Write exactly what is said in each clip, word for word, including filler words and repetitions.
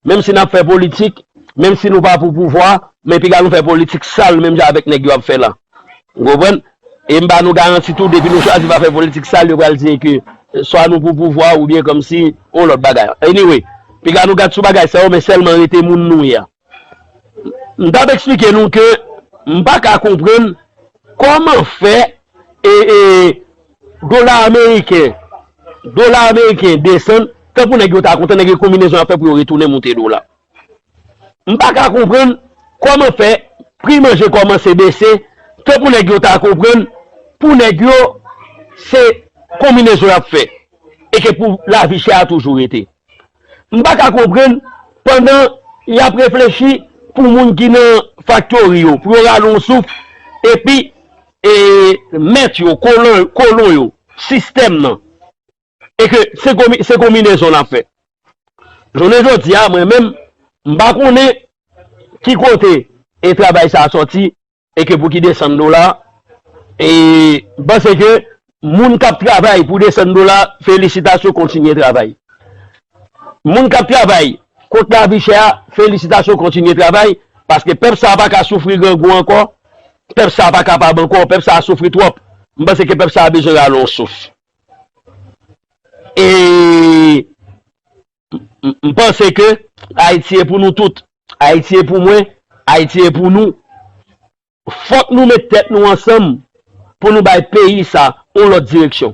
menm si n ap fè politik, menm si nou pa pou pouvwa, men piga nou fè politik sal menm jan avèk nèg yo ap fè la. Ou konprann? E m ba nou garanti tou, depi nou chwazi pa fè politik sal, yo pral di ke swa nou pou pouvwa oubyen kòmsi yon lòt bagay. Anyway, piga nou gad sou bagay sa yo, men sèlman rete moun nou ye a. M t ap eksplike nou ke m pa ka konprann kòman fè e, e, dola ameriken, dola ameriken desann, tankou nèg yo ta kontan, nèg yo konbinezon ap fè pou yo retounen moute dola. M pa ka konprann kòman fè pri manje kòmanse bese, tankou nèg yo ta konprann pou nèg yo se konbinezon y ap fè e ke pou lavi chè a toujou rete. M pa ka konprann pandan y ap reflechi pou moun ki nan faktori yo, pou yo rale yon souf, epi e, mèt yo, kolon, kolon yo, sistèm nan, e ke se konbi- se konbinezon n ap fè. Jounen jodi a, mwen menm, m pa konnen ki kote e travay sa a sòti e ke pou ki desann dola. E m panse ke moun k ap travay pou desann dola, felisitasyon, kontinye travay. Moun k ap travay kont lavi chè a, felisitasyon, kontinye travay, paske pèp sa a pa ka soufri grangou ankò, pèp sa a pa kapab ankò, pèp sa a soufri twòp. M panse ke pèp sa a bezwen rale yon souf. E m- m- m panse ke Ayiti e pou nou tout. Ayiti e pou mwen, Ayiti e pou nou. Fòk nou met tèt nou ansanm pou nou bay peyi sa yon lòt direksyon.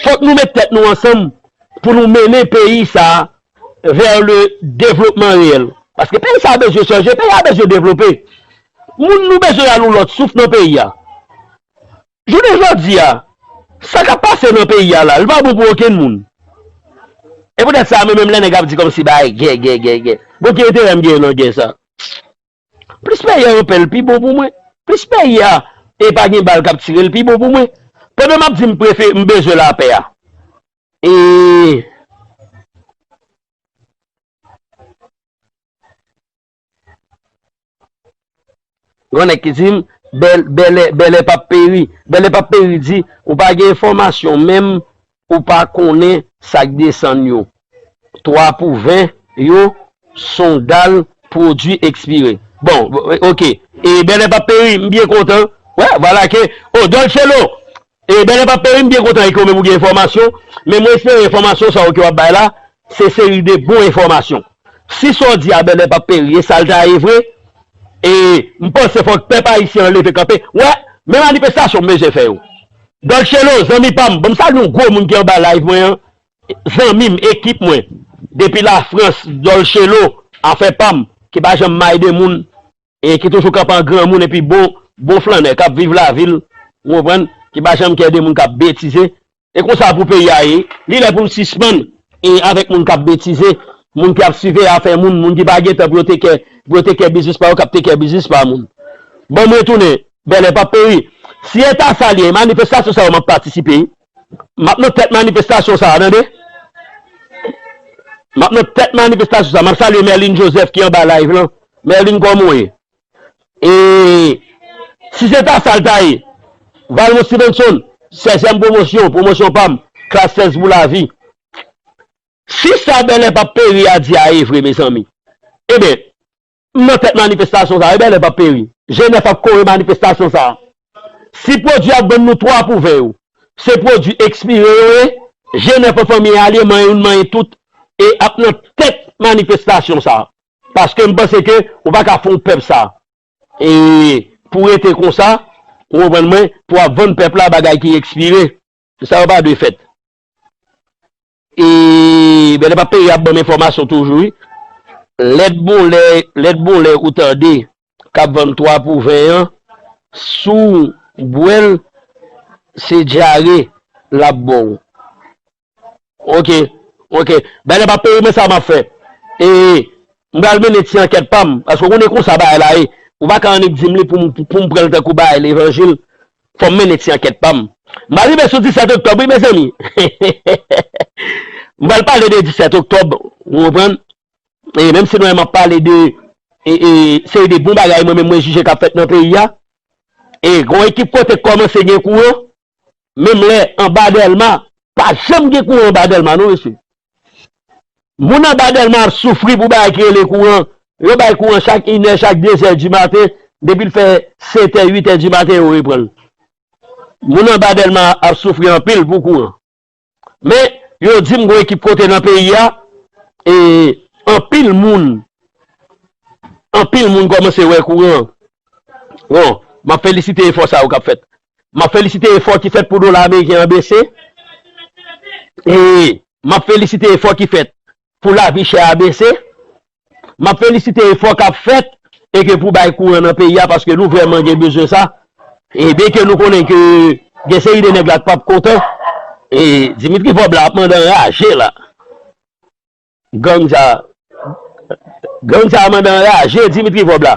Fòk nou met tèt nou ansanm pou nou mennen peyi sa vè le devlopman reyèl. Paske peyi sa bezwen chanje, peyi a bezwen devlope. Moun nou bezwen al yon lòt souf nan peyi a. Jounen jodi a, sa k ap pase nan peyi a la, li pa bon pou okenn moun. E poutèt sa, mwen menm lè nèg ap di kòmsi bay gè, gè, gè, gè. Bon, ki enterè m genyen nan gè sa? Plis peyi a an pè, l pi bon pou mwen. Plis peyi a e pa gen bal k ap tire, l pi bon pou mwen. Pandan m ap di m prefere, m bezwen lapè a. E Gon nèg ki di m, bèl, bèlè, bèlè p ap peri. Bèlè p ap peri di, ou pa gen enfòmasyon menm, ou pa konnen sa k desann yo. Twa pou ven yo, sondal, pwodui ekspire. Bon, oke. E bèlè p ap peri, m byen kontan. Wè, vwala ke, oh, Dolcelo, e bèlè p ap peri, m byen kontan e ke ou menm ou gen enfòmasyon, men mwen espere enfòmasyon sa yo ke w ap bay la, se seri de bon enfòmasyon. Si sa w di a bèlè p ap peri, e sa l ta ye vre, e m panse fòk pèp ayisyen an leve kanpe. Wè, men manifestasyon m bezwen fè yo. Dolcelo, zanmi pa m, ban m salye yon gwo moun ki anba live mwen an, zanmi m, ekip mwen, depi Lafrans, Dolcelo, afè pa m, ki pa janm may de moun, e ki toujou kanpe an granmoun epi bon, bon flannè k ap viv lavil, ou konprann, ki pa janm kè de moun k ap betize. E konsa pou peyi a ye. Li lè pou n sispann e avèk moun k ap betize, moun ki ap siveye afè moun, moun ki pa gen tan pou yo tekè, pou yo tekè biznis pa yo, k ap tekè biznis pa moun. Ban m retounen, bèlè p ap peri. Si e ta sa l ye, manifestasyon sa yo m ap patisipe. M ap nan tèt manifestasyon sa a, tande. M ap nan tèt manifestasyon sa a. M ap salye Merlin Joseph ki anba live lan. Merlin, kòman w ye? E si se ta sa l ta ye, Valmont Stevenson, sèzyèm pwomosyon, pwomosyon pa m, klas sèz pou lavi. Si sa bèlè p ap peri a di a e vre, mezanmi, ebyen, m nan tèt manifestasyon sa a, e bèlè p ap peri. Jenèf ap kore manifestasyon sa a. Si pwodui y ap vann nou twa pou ven yo, se pwodui ekspire yo ye, Jenèf an fanmi alye, manyen youn, manyen tout, e ap nan tèt manifestasyon sa a. Paske m panse ke ou pa ka fè yon pèp sa. E pou rete konsa, ou konprann mwen, pou ap vann pèp la bagay ki ekspire. Sa yo pa dwe fèt. E bèlè p ap peri ap ban m enfòmasyon toujou, wi. Lèt bonlè, lèt bonlè ou tande k ap vann twa pou ven an, si w bwè l, se dyare l ap ba w. Oke, oke. Bèlè p ap peri, men sa m ap fè. E m pral mennen ti ankèt pa m, paske w konnen konsa bagay la ye. Ou pa ka annik di m li pou m, pou m pran l tankou bagay levanjil. Fò m mennen ti ankèt pa m. M pral rive sou disèt oktòb, wi, mezanmi. M pral pale de disèt oktòb, ou konprann? E menm si nou wè m ap pale de e, e, seri de bon bagay mwen menm mwen jije k ap fèt nan peyi a, e gon ekip kote k kòmanse gen kouran, menm lè anba Dèlma, pa janm gen kouran anba Dèlma non, mesye. Moun anba Dèlma ap soufri pou bagay ki rele kouran. Yo bay kouran chak inè, chak dezè di maten. Depi l fè setè, uitè di maten, yo reprann l. Moun anba Dèlma ap soufri anpil pou kouran. Men, yo di m gon ekip kote nan peyi a, e anpil moun, anpil moun kòmanse wè kouran. Bon, m ap felisite efò sa yo k ap fèt. M ap felisite efò ki fèt pou dola ameriken an bese. E m ap felisite efò ki fèt pou lavi chè a bese. M ap felisite efò k ap fèt e ke pou bay kouran nan peyi a, paske nou vrèman gen bezwen sa. E byenke nou konnen ke gen seri de nèg la k p ap kontan, e Dimitri Vòb la ap mande anraje la. Gang sa, gang sa ap mande anraje Dimitri Vòb la.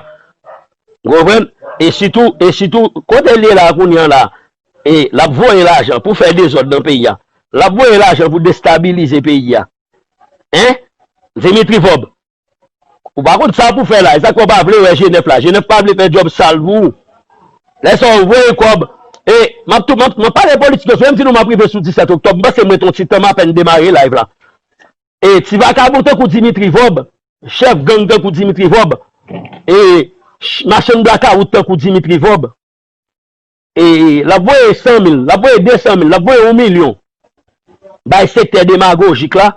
Ou konprann? E sitou, e sitou, kote l ye la kounye a la, e l ap voye lajan pou fè dezòd nan peyi a. L ap voye lajan pou destabilize peyi a. Hein? Dimitri Vòb. Ou pa konn sa pou fè la. E sa k fè w pa vle wè G nèf la. G nèf pa vle fè djòb sal pou ou. Lè sa w voye kòb. E m ap tou, m ap, m ap pale politik yo. Menm si nou m ap rive sou disèt oktòb, m panse mwen t on ti tan m apèn demare live la. E ti vakabon tankou Dimitri Vòb, chèf gang tankou Dimitri Vòb, e ch-, machann blakawout tankou Dimitri Vòb, e l ap voye san mil, l ap voye de san mil, l ap voye yon milyon bay sektè demagojik la,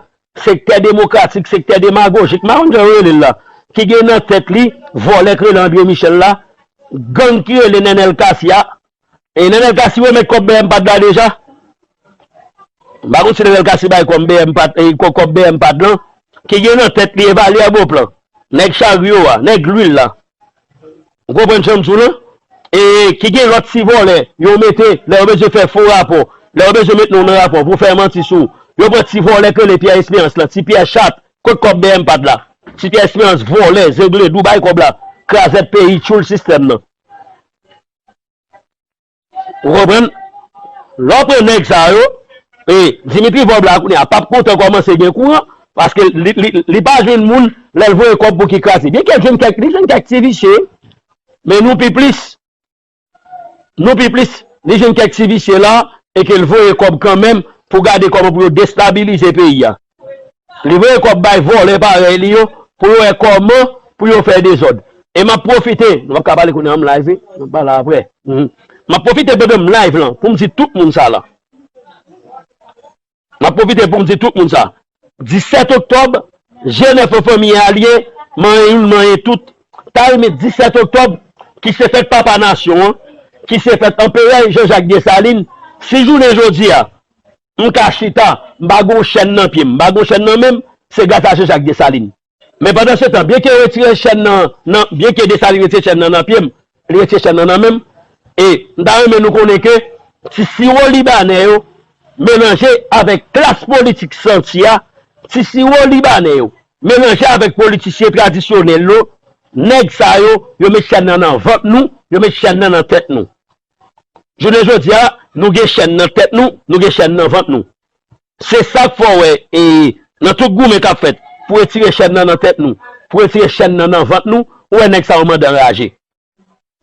sektè demokratik, sektè demagojik, m pa konn jan yo rele l la, ki gen nan tèt li vòlè k rele André Michel la, gang ki rele Nènèl Cassy a. E Nènèl Cassy remèt kòb B M Pad la deja? M pa konn si Nènèl Cassy bay kòb B M Pad, e, kò-, kòb B M Pad lan, ki gen nan tèt li Evalière Beauplan, nèg charyo a, nèg lwil la. Ou konprann jan m di w lan? E ki gen lòt ti vòlè yo mete, lè yo bezwen fè fo rapò, lè yo bezwen met non nan rapò pou fè manti sou, yo pran ti vòlè k rele Pierre Espérance lan, ti Pierre Chat, kot kòb B M Pad la? Ti Pierre Espérance vòlè, zengledou, bay kòb la, krazèt peyi, tchoul sistèm nan. Ou konprann? Lè w pran nèg sa yo, e, Dimitri Vòb la kounye a p ap kontan kòmanse gen kouran, paske li, li, li pa jwenn moun lè l voye kòb pou ki kraze. Byenke l jwenn kèk, li jwenn kèk ti visye, men nou pi plis. Nou pi plis, li jwenn kèk ti visye la, e ke l voye kòb kanmenm pou gade kòman pou yo destabilize peyi a. Li voye kòb bay vòlè parèy li yo pou yo wè kòman pou yo fè dezòd. E m ap pwofite, nou p ap ka pale kounye a, m live, wi, nou pale apre. Mhm. M ap pwofite pandan m live lan pou m di tout moun sa la. M ap pwofite pou m di tout moun sa. Disèt oktòb, G nèf an fanmi alye, manyen youn, manyen tout. Ta remèt disèt oktòb, ki se fèt papa nasyon an, ki se fèt anperè Jean Jacques Dessalines, si jounen jodi a, m ka chita, m pa gon chèn nan pye m, m pa gon chèn nan men m, se gras a Jean Jacques Dessalines. Men pandan se tan, byenke yo retire chèn nan, nan, byenke Desalin retire chèn nan nan pye m, li retire chèn nan nan men m, e m ta renmen nou konnen ke ti siwo libanè yo melanje avèk klas politik santi a, ti siwo libanè yo melanje avèk politisyen tradisyonèl yo, nèg sa yo, yo met chèn nan nan vant nou, yo met chèn nan nan tèt nou. Jounen jodi a, nou gen chèn nan tèt nou, nou gen chèn nan vant nou. Se sa k fè w wè, e, nan tout goumen k ap fèt pou retire chèn nan nan tèt nou, pou retire chèn nan nan vant nou, ou wè nèg sa yo mande anraje.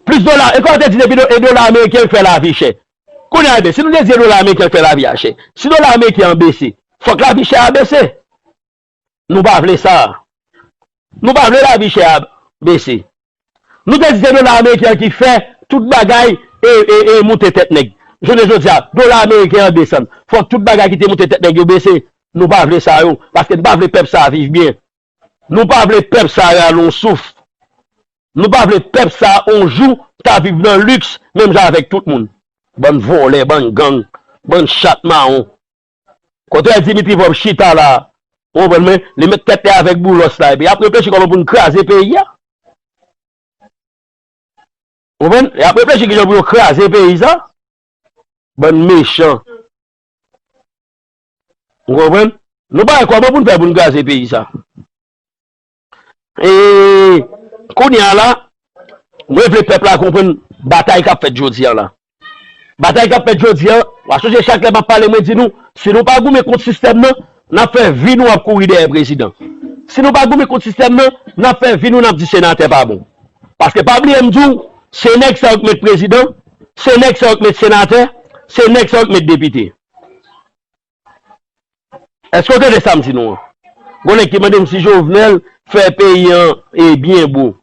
Plis dola, e kòman te di depi do-, e dola ameriken k fè lavi chè. Kounye a, ebyen, si nou te di e dola ameriken k fè lavi a chè, si dola ameriken an bese, fòk lavi chè a bese. Nou pa vle sa. Nou pa vle lavi chè a bese. Nou te di se dola ameriken an ki fè tout bagay e, e, e moute tèt nèg. Jounen jodi a, dola ameriken an desann. Fòk tout bagay ki te moute tèt nèg yo bese. Nou pa vle sa yo, paske n pa vle pèp sa a viv byen. Nou pa vle pèp sa a rale yon souf. Nou pa vle pèp sa a yon jou ta viv nan liks menm jan avèk tout moun. Bann vòlè, bann gang, bann chat mawon. Kote Dimitri Vorbe chita la, ou konprann mwen, li met tèt li avèk Boulos la, epi y ap reflechi kòman pou n kraze peyi a. Ou konprann? Y ap reflechi kijan pou yo kraze peyi sa. Bann mechan. Ou konprann? Nou pa wè kòman pou n fè pou n kraze peyi sa. E kounye a la, mwen vle pèp la konprann batay k ap fèt jodi a la. Batay k ap fèt jodi a, w a sonje chak lè m ap pale, mwen di nou, si nou pa goumen kont sistèm nan, n ap fè vi nou ap kouri dèyè prezidan. Si nou pa goumen kont sistèm nan, n ap fè vi nou, n ap di senatè pa bon. Paske pa bliye m di w, se nèg sa yo k met prezidan, se nèg sa yo k met senatè, se nèg sa yo k met depite. Èske w tande sa m di nou an? Gon nèg ki mande m si Jovenel fè peyi an e byen bon.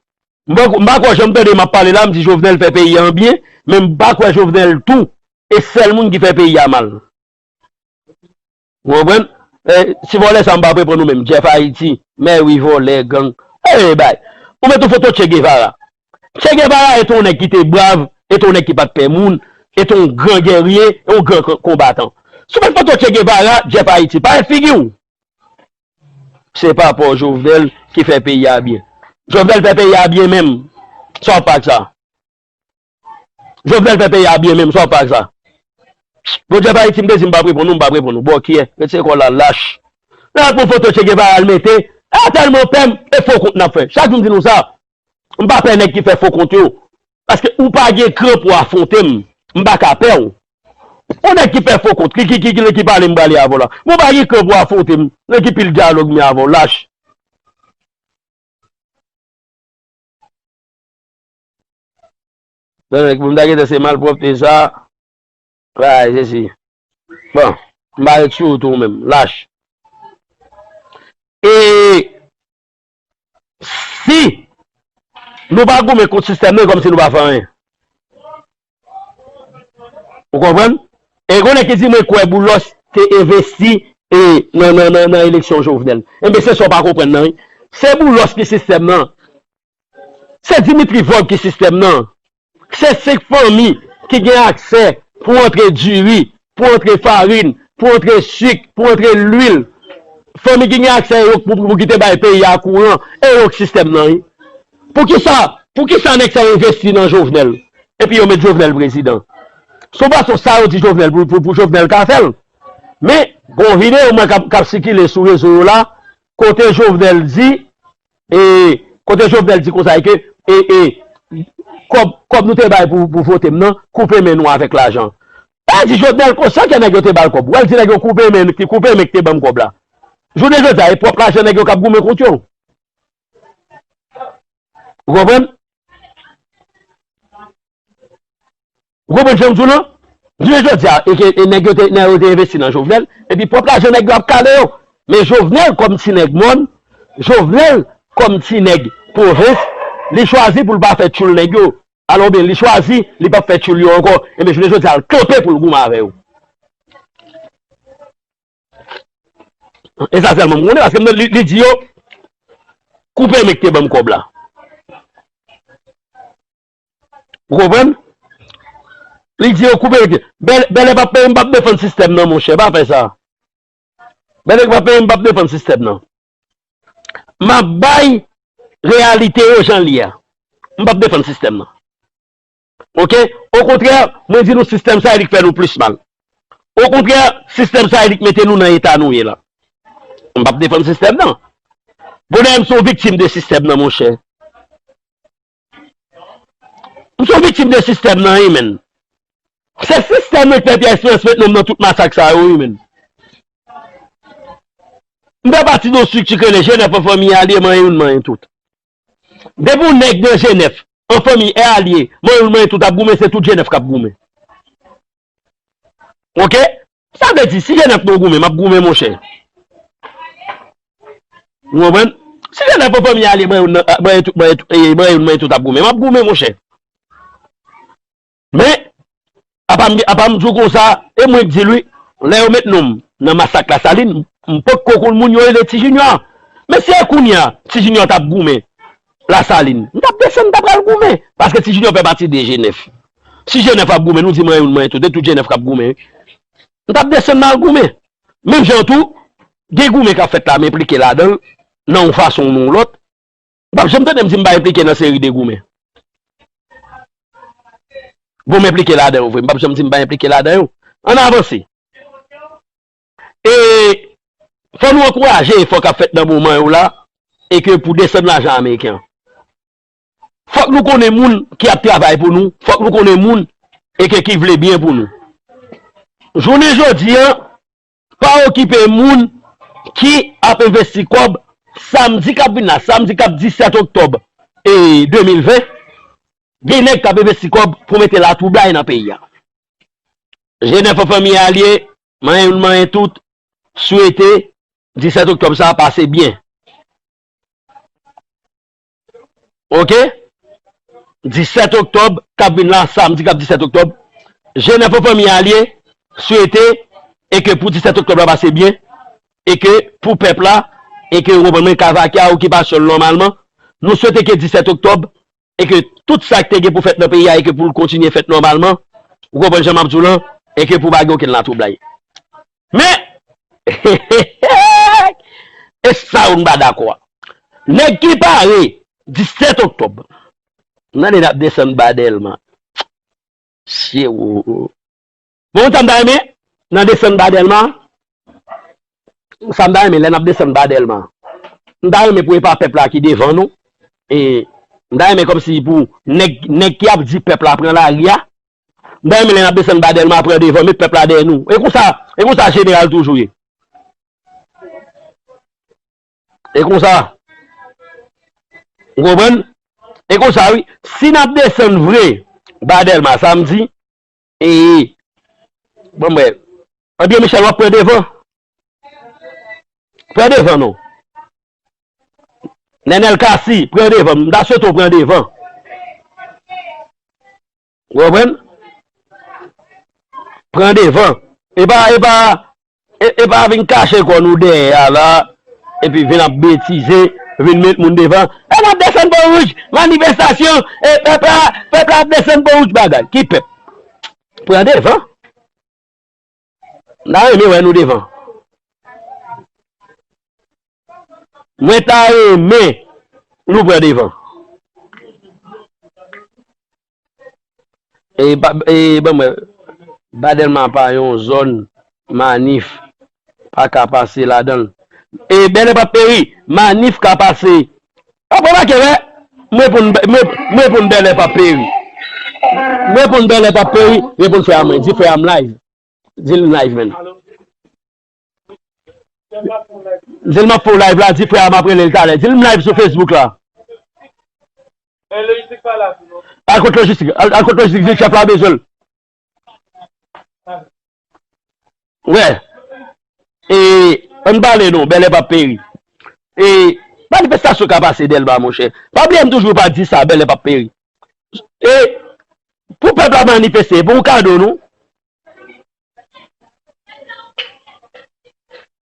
M pa, m pa kwè jan m tande m ap pale la, m di Jovenel fè peyi an byen, men m pa kwè Jovenel tou e sèl moun ki fè peyi a mal. Ou konprann? Eh, si vòlè sa m pa ap reponn ou menm, Jeff Haïti, mè wi vòlè, gang. Eh, bay. Ou met yon foto Che Guevara. Che Guevara e te yon nèg ki te brav, e te yon nèg ki pa t pè moun, e te yon gran gèrye, e yon gran ko- konbatan. Si w met foto Che Guevara, Jeff Haïti, pa figi w. Se pa pa w Jovenel ki fè peyi a byen. Jovenel fè peyi a byen menm. Sa w pa ak sa? Jovenel fè peyi a byen menm, sa w pa ak sa? Bon, Jeff Haïti, m te di m p ap reponn ou, m p ap reponn ou. Bon, kiyè? Retire kò w la, lach. Lè ap pran foto Che Guevara al mete, a tèlman pè m, e fo kont n ap fè. Chak jou m di nou sa. M pa pè nèg ki fè fo kont yo. Paske ou pa gen kran pou afwonte m. M pa ka pè w. Yon nèg ki fè fo kont, ki, ki, ki, ki, ki pale m prale avè w la. Mwen pa gen kran pou afwonte m. Nèg ki pil dyalòg m avè w, lach. Donk, pou m ta gentan se malpwòpte sa, bay, sesi. Bon, m pa ret sou ou tou menm, lach. E si nou pa goumen kont sistèm nan, e kòmsi nou pa fè anyen. Ou konprann? E gon nèg ki di mwen kwè Boulos te envesti e nan, nan, nan, nan eleksyon Jovenel. Enben, se sa w pa konprann nan, wi. Se Boulos ki sistèm nan. Se Dimitri Vorbe ki sistèm nan. Se senk fanmi ki gen aksè pou antre diri, pou antre farin, pou antre sik, pou antre lwil. Fanmi ki gen aksè e yo pou, pou ki te bay peyi a kouran, e yo k sistèm nan, wi. Poukisa, poukisa nèg sa yo envesti nan Jovenel? Epi yo met Jovenel prezidan. Se yon fason sa yo di Jovenel pou, pou, pou Jovenel ka fè l. Men, gon videyo mwen k ap, k ap sikile sou rezo yo la, kote Jovenel di, e, kote Jovenel di konsa, e ke, e, e, kòb, kòb nou te bay pou, pou vote m nan, koupe men nou avèk lajan. Sa di Jovenel konsyan ke nèg yo te ba l kòb. Wè l di nèg yo koupe men, ki koupe men ki te ban m kòb la. Jounen jodi a, e pwòp lajan nèg yo k ap goumen kont yo. Ou konprann? Ou konprann jan m di w lan? Jounen jodi a, e ke, e nèg yo te, nèg yo te envesti nan Jovenel, epi pwòp lajan nèg yo ap kale yo. Men Jovenel kòm ti nèg mòn, Jovenel kòm ti nèg pwovens, li chwazi pou l pa fè tchoul nèg yo. Alò oubyen li chwazi, li p ap fè tchoul yo ankò. Ebyen, jounen jodi a, l kanpe pou l goumen avè yo. E sa sèlman m konnen, paske m, li, li di yo, koupe men ki te ban m kòb la. Ou konprann? Li di yo, koupe men ki te. Bèl, bèlè p ap peye, m p ap defann sistèm nan, monchè, pa fè sa. Bèlè p ap peye, m p ap defann sistèm nan. M ap bay reyalite yo jan l ye a. M p ap defann sistèm nan. Oke? Okontrè, mwen di nou sistèm sa e li k fè nou plis mal. Okontrè, sistèm sa e li k mete nou nan eta nou ye la. M p ap defann sistèm nan. Bon, dayè m se yon viktim de sistèm nan, monchè. M se yon viktim de sistèm nan, wi, menn. Se sistèm nan k fè Pierre Espérance met non m nan tout masak sa yo, wi, menn. M fè pati de yon estrikti k rele Jenèf an fanmi alye, manyen youn, manyen tout. Depi yon nèg nan Jenèf, an fanmi e alye, manyen youn, manyen tout ap goumen, se tout Jenèf k ap goumen. Oke? Sa vle di, si Jenèf nan goumen, m ap goumen, monchè. Ou konprann? Si Jenèf an fanmi alye, manyen youn, manyen tout, manyen tout, e, manyen youn, manyen tout ap goumen, m ap goumen, monchè. Men, apa m, apa m di w konsa, e mwen k di l wi, lè yo met non m nan masak Lasalin, m potko konn moun yo rele Ti Junior. Men si e kounye a, Ti Junior t ap goumen Lasalin, m t ap desann, m t ap pral goumen, paske Ti Junior fè pati de Jenèf. Si Jenèf ap goumen, nou di manyen youn, manyen tout, e tout Jenèf k ap goumen, wi. M t ap desann m al goumen. Menm jan tou, gen goumen k ap fèt la, m enplike ladan l, nan yon fason ou nan yon lòt. Ou p ap janm tande m di m pa enplike nan seri de goumen. Bon, m enplike ladan yo vre. M p ap janm di m pa enplike ladan yo. Ann avanse. E fò nou ankouraje efò k ap fèt nan moman yo la, e ke pou desann lajan ameriken an. Fòk nou konnen moun ki ap travay pou nou, fòk nou konnen moun e ke ki vle byen pou nou. Jounen jodi a, pa okipe moun ki ap envesti kòb samdi k ap vin la, samdi k ap disèt oktòb, e, de mil ven, gen nèg k ap envesti kòb pou mete latwoublay nan peyi a. Jenèf an fanmi alye, manyen youn, manyen tout, swete disèt oktòb sa a pase byen. Oke? Disèt oktòb k ap vin la, samdi k ap disèt oktòb, G nèf an fanmi alye swete e ke pou disèt oktòb la pase byen, e ke pou pèp la, e ke yo konprann men ka vake a okipasyon l nòmalman. Nou swete ke disèt oktòb, e ke tout sa k te gen pou fèt nan peyi a, e ke pou l kontinye fèt nòmalman, ou konprann jan m ap di w lan, e ke pou pa gen okenn latwoublay. Men, e sa yo n pa dakò a. Nèg ki pare disèt oktòb, nan n ap desann ba Dèlma. Sye wo. Bon, sa m ta renmen, nan desann ba Dèlma, sa m ta renmen, lè n ap desann ba Dèlma, m ta renmen pou e pa pèp la ki devan nou. E m ta renmen kòmsi pou nèg, nèg ki ap di pèp la pran lari a, m ta renmen lè n ap desann ba Dèlma pran devan, met pèp la dèyè nou. E konsa, e konsa jeneral toujou ye. E konsa. Ou konprann? E konsa, wi. Si n ap desann vre, ba Dèlma samdi, e, bon, mwen, André Michel, w ap pran devan? Pran devan, non. Nenel Cassy, pran devan. M ta swete w pran devan. Ou konprann? Pran devan. E pa, e pa, e, e pa vin kache kò nou dèyè a la, epi vin ap betize, vin met moun devan. E n ap desann Pon Wouj, manifestasyon, e pèp la, pèp la ap desann Pon Wouj bagay. Ki pèp? Pran devan. M ta renmen wè nou devan. Mwen ta renmen nou pran devan. E, ba, e, ban mwen, ba Dèlma pa yon zòn manif pa ka pase ladan l. E, Bèlè p ap peri, manif ka pase. Ap remake, wè, m reponn, m rep-, m reponn Bèlè p ap peri. M reponn Bèlè p ap peri, reponn frè a mwen, di frè a m live. Di l m live, menn. Di l m ap fè w live la, di frè a m ap rele l talè. Di l m live sou Facebook la. Al kot lojistik, al, al kot lojistik, di chèf la bezwen l. Wè. E, ann pale non, Bèlè p ap peri. E, manifestasyon ka pase Dèlma, monchè. Pa bliye m toujou pa di sa, Bèlè p ap peri. E, pou pèp la manifeste, pou yon kado nou.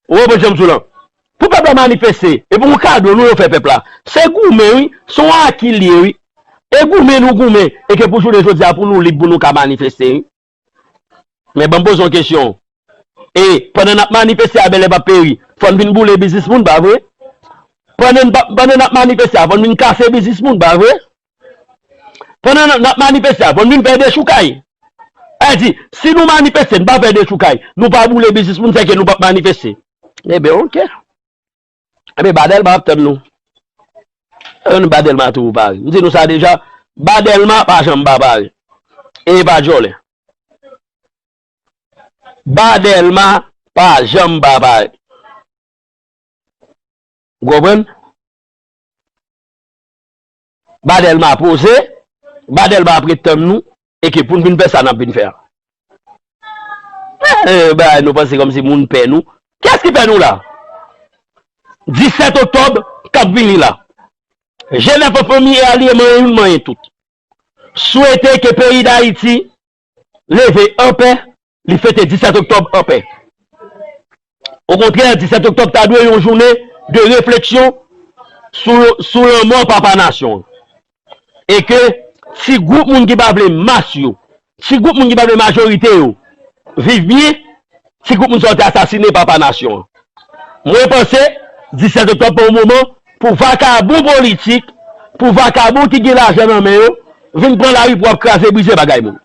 Ou konprann jan m di w lan? Pou pèp la manifeste, e pou yon kado nou yo fè pèp la. Se goumen, wi, se yon aki l ye, wi. E goumen nou goumen, e ke pou jounen jodi a, pou nou lib, pou nou ka manifeste, wi. Men ban m poze yon kesyon. E, pandan n ap manifeste a Bèlè p ap peri, fò n vin boule biznis moun, pa vre? Pandan n pa, pandan n ap manifeste a, fò n vin kase biznis moun, pa vre? Pandan n ap manifeste a, fò n vin fè dechoukay. Sa vle di, si nou manifeste, n pa fè dechoukay, nou pa boule biznis moun, sèke nou p ap manifeste. Ebyen, oke. Ebyen, ba Dèlma ap tann nou. E, ba Dèlma toujou pare. M di nou sa deja, ba Dèlma pa janm pa pare. E pa djòlè. Ba Dèlma pa janm pa pare. Ou konprann? Ba Dèlma poze, ba Dèlma ap ret tann nou, e ke pou n vin fè sa n ap vin fè a. Eh, bagay nou panse kòmsi moun pè nou. Kiyès ki pè nou la? Disèt oktòb k ap vini la. G nèf an fanmi e alye manyen youn, manyen tout. Swete ke peyi Dayiti leve anpè, li fete disèt oktòb anpè. Okontrè, disèt oktòb ta dwe yon jounen de refleksyon sou, sou lanmò papa nasyon an. E ke ti gwoup moun ki pa vle mas yo, ti gwoup moun ki pa vle majorite yo viv byen, ti gwoup moun sa yo te asasine papa nasyon an. Mwen panse, disèt oktòb pa yon moman pou vakabon politik, pou vakabon ki gen lajan nan men yo, vin pran lari pou ap kraze brize bagay moun.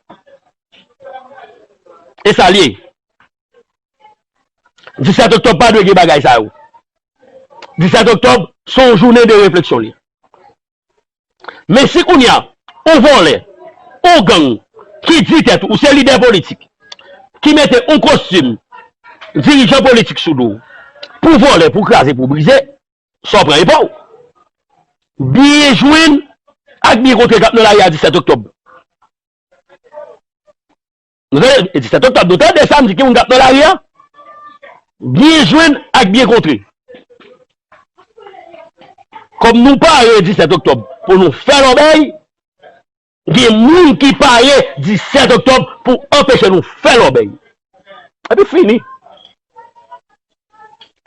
E sa l ye. Disèt oktòb pa dwe gen bagay sa yo. Disèt oktòb, se yon jounen de refleksyon li. Men si kounye a, yon vòlè, yon gang, ki di tèt ou se lidè politik, ki mete yon kostim dirijan politik sou do w, pou vòlè, pou kraze, pou brize, sa w pran e pa w. Byen jwenn ak byen kontre k ap nan lari a disèt oktòb. Nou tande, e disèt oktòb, nou tande sa m di ki moun k ap nan lari a? Byen jwenn ak byen kontre. Kòm nou pare disèt oktòb pou nou fè lòbèy, gen moun ki pare disèt oktòb pou anpeche nou fè lòbèy. Epi fini.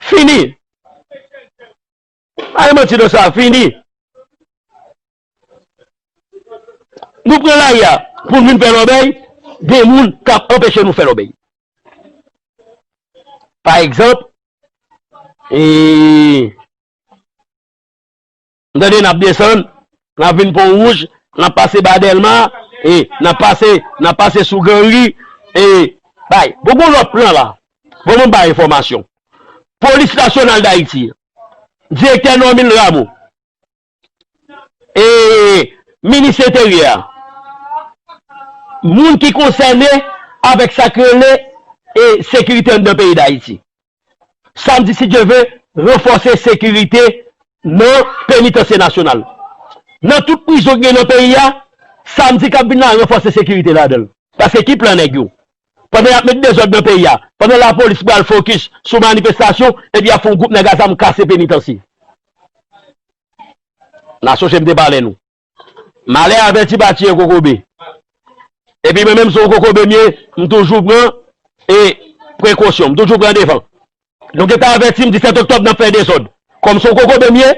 Fini. Pa gen manti nan sa, fini. Nou pran lari a pou n vin fè lòbèy, gen moun k ap anpeche nou fè lòbèy. Pa egzanp, e, m tande n ap desann, n ap vin Pon Wouj, n ap pase Ba Dèlma, e, n ap pase, n ap pase sou Granri, e, bay. Bon, gon lòt plan la. Bon, mwen bay enfòmasyon. Polis Nasyonal d Ayiti, Direktè Normil Rameau, e, Minis Enteryè a, moun ki konsène avèk sa k rele, e, sekirite anndan peyi d Ayiti. Samdi, si Dye vle, ranfòse sekirite nan Penitansye Nasyonal. Nan tout prizon ki gen nan peyi a, samdi k ap vin la, ranfòse sekirite ladan l. Paske ki plan nèg yo? Pandan y ap met dezòd nan peyi a, pandan lapolis pral fokis sou manifestasyon, epi y ap fè yon gwoup nèg a zam kase penitansye. N a sonje m te pale nou. Malè avèti pa tiye kokobe. Epi mwen menm, se yon kokobe m ye, m toujou pran, e, prekosyon, m toujou pran devan. Donk, yo te avèti m disèt oktòb n ap fè dezòd. Kòm se yon kokobe m ye,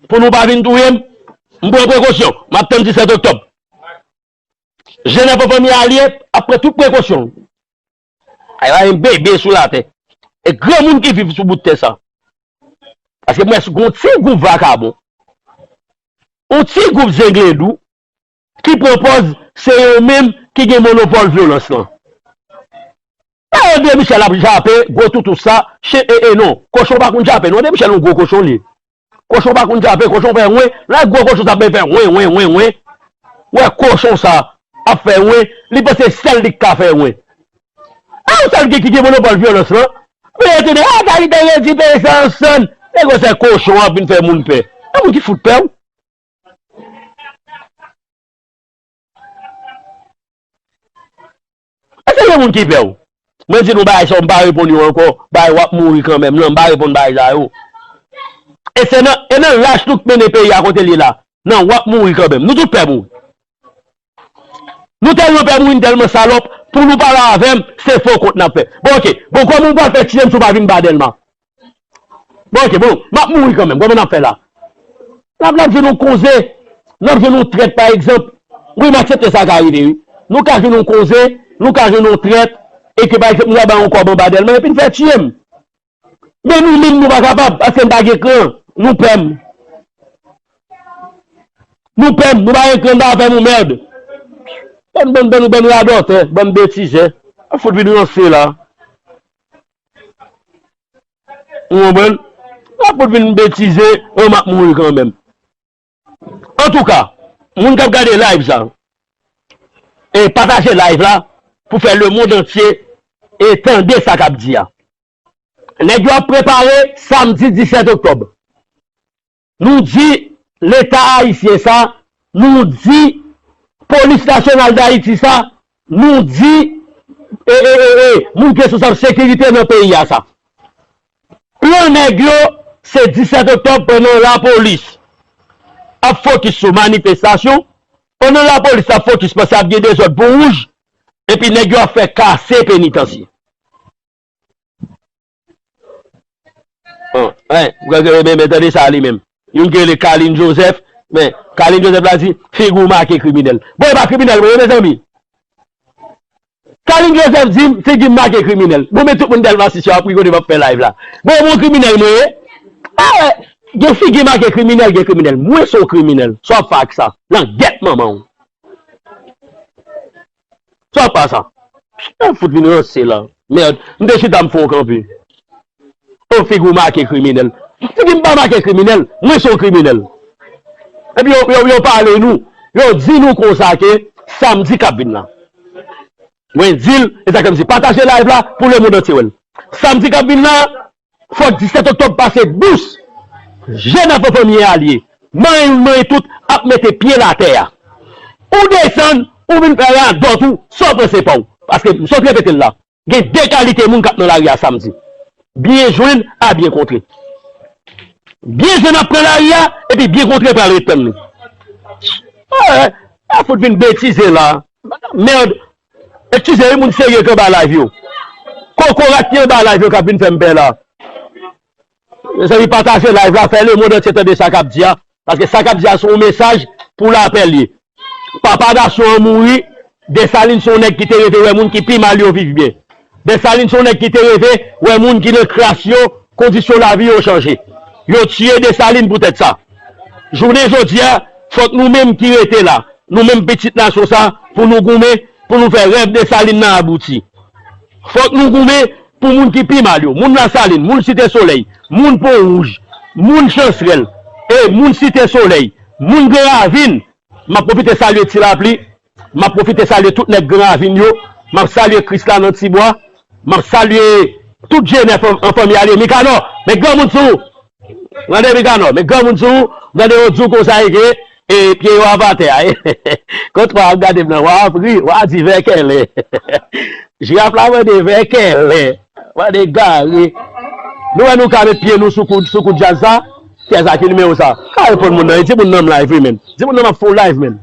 pou nou pa vin touye m, m pran prekosyon. M ap tann disèt oktòb. Jenèf an fanmi alye ap pran tout prekosyon. Ay, pa gen bebe sou latè. E granmoun ki viv sou bout tè sa. Paske m wè gon ti gwoup vakabon, yon ti gwoup zenglendou ki pran pòz se yo menm ki gen monopòl vyolans lan. E André Michel ap jape gwo toutou sa, chen, e, e, non, kochon pa konn jape, non, André Michel yon gwo kochon li ye. Kochon pa konn jape, kochon fè wen, lè gwo kochon sa ap fè wen, wen, wen, wen. Wè kochon sa ap fè wen, li panse sèl li k ka fè wen. A yon sèl ki, ki gen monopòl vyolans lan. Men yo tande, a, Carlito redi peyi sa ansanm. E gwosè kochon ap vin fè moun pè. E moun ki fout pè w. Èske gen moun ki pè w? Mwen di nou bagay sa yo, m pa reponn yo ankò. Bagay w ap mouri kanmenm. Non, m pa reponn bagay sa yo. E se nan, e nan lach nou k mennen peyi a kote l ye la. Non, w ap mouri kanmenm. Nou tout pè mouri. Nou tèlman pè mouri, n tèlman salòp, pou nou pale avè m, se fo kont n ap fè. Bon, oke. Bon, kòman ou pral fè tiye m si w pa vin ba Dèlma? Bon, oke, bon, m ap mouri kanmenm. Kòman n ap fè la? N ap, n ap jwenn yon koze, n ap jwenn yon trèt, pa egzanp. Wi, m aksepte sa ka rive, wi. Nou ka jwenn yon koze, nou ka jwenn yon trèt, e ke, pa egzanp, nou ta bay yon kòb anba Dèlma, epi n fè tiye m. Men nou menm, nou pa kapab, paske n pa gen kran. Nou pè m. Nou pè m, nou pa gen kran, n ta fè nou mèd. Bann, bann, bann, bann radòtè, bann betizè. Ap fout vin ranse la. Ou konprann? N ap fout vin betize, e m ap mouri kanmenm. Antouka, moun k ap gade live sa, e pataje live la pou fè lemonn antye e tande sa k ap di a. Nèg yo ap prepare samdi disèt oktòb. Nou di Leta ayisyen sa, nou di Polis Nasyonal d Ayiti sa, nou di, e, e, e, e, moun ki responsab sekirite nan peyi a sa. Plan nèg yo, se disèt oktòb pandan lapolis ap fokis sou manifestasyon, pandan lapolis ap fokis panse ap gen dezòd Pon Wouj, epi nèg yo ap fè kase penitansye. Bon, men, men, men, tande sa li menm. Youn ki rele Carline Joseph, men, Carline Joseph la di, figi w make kriminèl. Bon, e pa kriminèl mwen ye, mezanmi. Carline Joseph di m, figi m make kriminèl. Bon, men tout moun Dèlma sis yo ap ri kote m ap fè live la. Bon, e bon kriminèl mwen ye. A, gen figi make kriminèl, gen kriminèl. Mwen se yon kriminèl. Sa w ap fè ak sa? Langèt manman w. Sa pa sa. Sa fout vin ranse la. Mèd, m te chita m fè w kanpe. O figi w make kriminèl. Figi m pa make kriminèl, mwen se yon kriminèl. Epi yo, yo, yo pale nou, yo di nou konsa ke samdi k ap vin la. Mwen di l, e sa k fè m di, pataje live la pou lemonn antye wè l. Samdi k ap vin la, fòk disèt oktòb pase dous. Jenèf an fanmi alye. Manyen youn, manyen tout ap mete pye l atè a. Ou desann, ou vin fè radòt ou, sa w panse pa w. Paske m sot repete l la. Gen de kalite moun k ap nan lari a samdi. Byen jwenn a byen kontre. Byen jwenn ap pran lari a, epi byen kontre pral ret tann li. Ah, a fout vin betize la. Mèd. Eskize wi, moun serye k anba live yo. Kokorat ki anba live yo k ap vin fè m pè la. Mezanmi, pataje live la, fè lemonn antye tande sa k ap di a. Paske sa k ap di a se yon mesaj pou lapè l ye. Papa nasyon an mouri, Desalin se yon nèg ki te rete wè moun ki pi mal yo viv byen. Desalin se yon nèg ki te rete wè moun ki nan kras yo, kondisyon lavi yo chanje. Yo tiye Desalin poutèt sa. Jounen jodi a, fòk nou menm ki rete la, nou menm pitit nasyon sa, pou nou goumen, pou nou fè rèv Desalin nan abouti. Fòk nou goumen pou moun ki pi mal yo. Moun Lasalin, moun Site Solèy, moun Pon Wouj, moun Chansrèl, e moun Site Solèy, moun Gran Ravin. M ap pwofite salye Ti Lapli. M ap pwofite salye tout nèg Gran Ravin yo. M ap salye Krisla nan Tibwa. M ap salye tout jenès an, an fanmi Alye. Mikanò, met granmoun sou ou. Tande Mikanò, met granmoun sou ou. Tande yo di w konsa e ke e pye yo ap atè a. Kot w ap gade m nan, w ap ri, w ap di vè kèlè. Jiraf la mande vè kèlè. Mande gare. Nou wè nou ka met pye nou sou kou, sou kou djaz sa? Kiyès sa ki nimewo sa? Ka reponn moun nan, di moun nan m live wi menm. Di moun nan m ap fè w live menm.